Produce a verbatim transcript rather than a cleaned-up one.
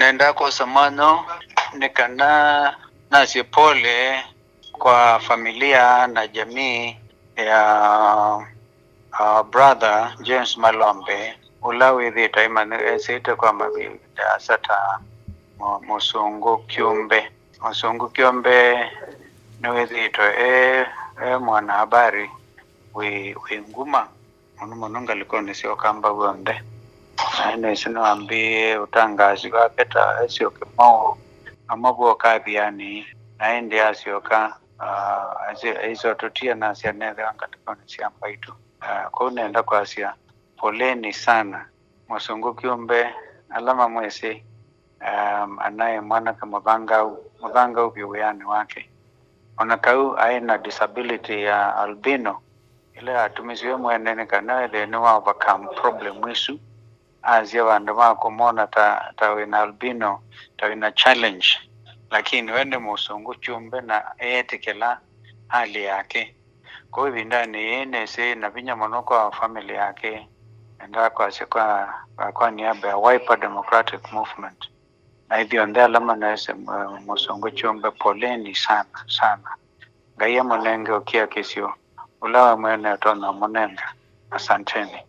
Nenda kwosa mwanya nĩ kana nasye pole kwa familia na jamii ya uh, brother James Malombe, ũla wĩthĩĩtwe aimanyĩsĩte kwa mavinda asa ta Mu- Mũsũngũ Kyũmbe. Mũsũngũ Kyũmbe nĩwĩthĩĩtwe e, e mwanahabari wĩ, wĩ nguma mũno mũno ngalĩkonĩ sya Ũkamba w'onthe. Na nĩsĩ nĩwambĩĩe ũtangaasi wake ta esyoke maũ amavua ũkathiani, na ĩndĩ asyoka ah, aisotũtia nasya nethĩwa ngalĩkonĩ sya mbaitũ. Ah, kwoou nenda kwasya poleni sana. Mũsũngũ Kyũmbe, ala mamwĩsĩ, um, anaĩ mwanake mũthangau, mũthangau vyũ wĩanĩ wake. O na kau aĩ na disability ya albino, ĩla yatumisye we mwene nĩ kana ethĩwe nĩwa overcome problem ĩsu, asya vandũ ma kũmona ta, ta wĩna albino, ta wĩna challenge, lakini we nĩ Mũsũngũ Kyũmbe na eetĩkĩla hali yake. Kwoou ĩvindanĩ yĩĩ nĩsĩ na vinya mũno kwa family yake. Nendaa kwasya kwa, kwa niaba ya Wiper Democratic Movement na ithyonthe ala manaĩsĩ Mũsũngũ Kyũmbe, poleni sana sana. Ngai amũnenge ũkiakĩsyo ũla we mwene ũtonya ũmũnenga. Asanteni.